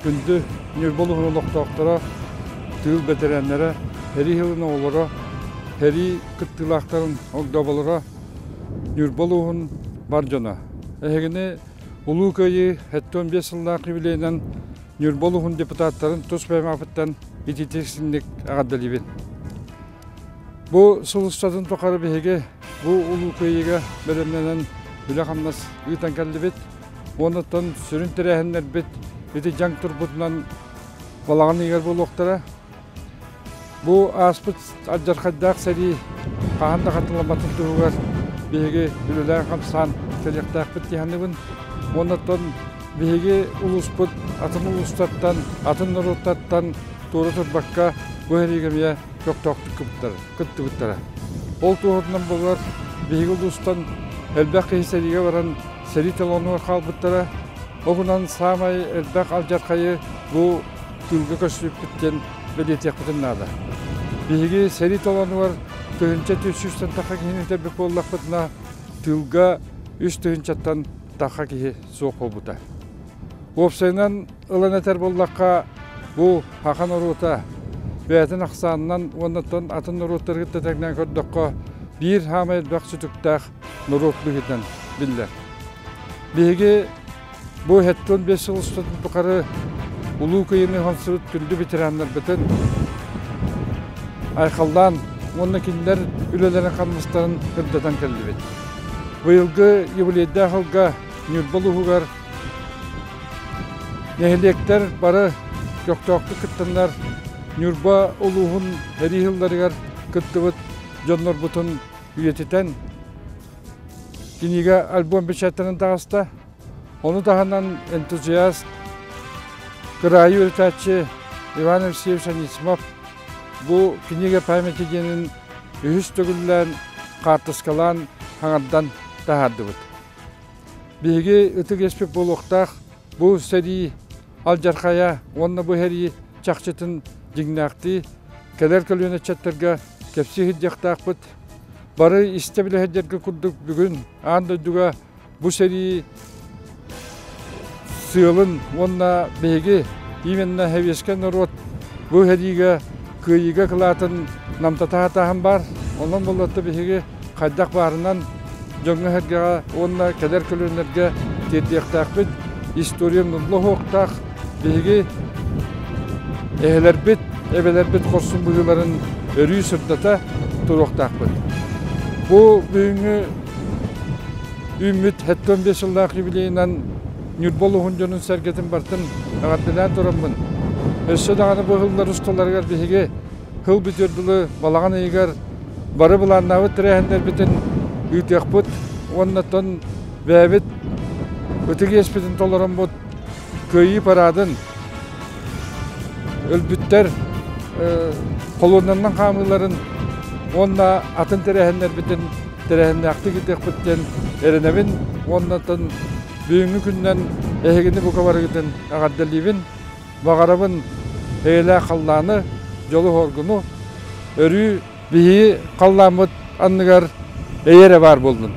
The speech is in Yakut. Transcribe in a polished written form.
Күндү Ньурба улууһун олохтоохторо, тыыл бэтэрээннэрэ, сэрии сылын оҕолоро, сэрии кыттыылаахтарын огдооболоро, Ньурба улууһун бар дьоно! Эһигини Улуу Кыайыы 75 сыллаах юбилейынан Ньурба улууһун депутаттарын тус бэйэм ааппыттан итиитик-истиҥник эҕэрдэлиибин. Бу сыл устатын тухары биһиги бу Улуу Кыайыыга бэлэмнэнэн үлэ-хамнас ыытан кэллибит. Уонна сүрүн тэрээһиннэрбит ити дьаҥ турбутунан балаҕан ыйыгар буолуохтара. Бу ааспыт алдьархайдаах сэрии хаһан да хатыламматын туһугар биһиги үлэлээн-хамсаан кэлиэхтээхпит дии саныыбын. Уонна биһиги улууспут атын улуустартан, атын норуоттартан туора турбакка бу сэриигэ эмиэ көхтөөхтүк кыттыбыттара. Ол туоһутунан буолар биһиги улуустан элбэх киһи сэриигэ баран сэрии толоонугар хаалбыттара. Ол гынан саамай элбэх алдьархайы бу тыылга көрсүбүппүт диэн бэлиэтиэхпитин наада. Биһиги сэрии толоонугар 1400-тэн тахха киһини бүтэрбит буоллахпытына, тыылга 3 тыһыынчаттан тахха киһи суох буолбута. Уопсайынан ылан этэр буоллахха, бу саха норуота бэйэтин ахсаанынан уонна атын норуоттары кытта тэҥнээн көрдөххө, биир саамай элбэх сүтүктээх норуот быһыытынан биллэр. Биһиги бу 75 сыл устатын тухары Улуу Кыайыыны уһансыбыт күндү ветераннарбытын айхаллаан уонна кинилэр үлэлэрин-хамнастарын ырдатан кэллибит. Быйылгы юбилейдаах сылга Ньурба улууһугар нэһилиэктэр бары көхтөөхтүк кыттаннар Ньурба улууһун сэрии сылларыгар кыттыбыт дьоннорбутун үйэтитэн кинигэ альбом бэчээттэнэн таҕыста. Ону таһынан энтузиаст, кыраайы үөрэтээччи Иван Алексеевич Анисимов бу книга памяти диэнин үһүс төгүллээн хаартыскалаан хаҥардан таһаардыбыт. Биһиги ытык иэспит буолуохтаах бу сэрии алдьархайа уонна бу сэрии чахчытын дьиҥнээхтии кэлэр көлүөнэ ыччаттарга кэпсии сылдьыахтаахпыт. Бары истэ билэ сылдьарга курдук бүгүн аан дойдуга бу сэрии сыалын уонна биһиги именно сэбиэскэй норуот бу сэриигэ кыайыыга кылаатын намтата сатааһын баар. Онон буоллата биһиги хайдах баарынан дьоҥҥо-сэргэҕэ уонна кэлэр көлүөнэлэргэ тиэрдиэхтээхпит. История умнуллуохтаах. Биһиги эһэлэрбит, эбэлэрбит хорсун быһыыларын өрүү сырдата туруохтаахпыт. Бу бүгүҥҥү үүммүт 75 сыллаах юбилейынан Ньурба улууһун дьонун-сэргэтин барытын эҕэрдэлээн тураммын, өссө даҕаны бу сыллар усталарыгар биһиги сыл бүтүөр дылы балаҕан ыйыгар бары былааннаабыт тэрээһиннэрбитин ыытыахпыт уонна оттон бэйэбит ытык иэспитин толороммут Кыайыы параадын өлбүттэр холуоннанан хаамыыларын уонна атын тэрээһиннэрбитин тэрээһиннээхтик ыытыахпыт диэн эрэнэбин уонна оттон бүгүҥҥү күнүнэн эһигини бука барыгытын эҕэрдэлиибин. Баҕарабын эйэлээх халлааны, дьолу-соргуну, өрүү биһиги халлааммыт анныгар эйэ эрэ баар буоллун.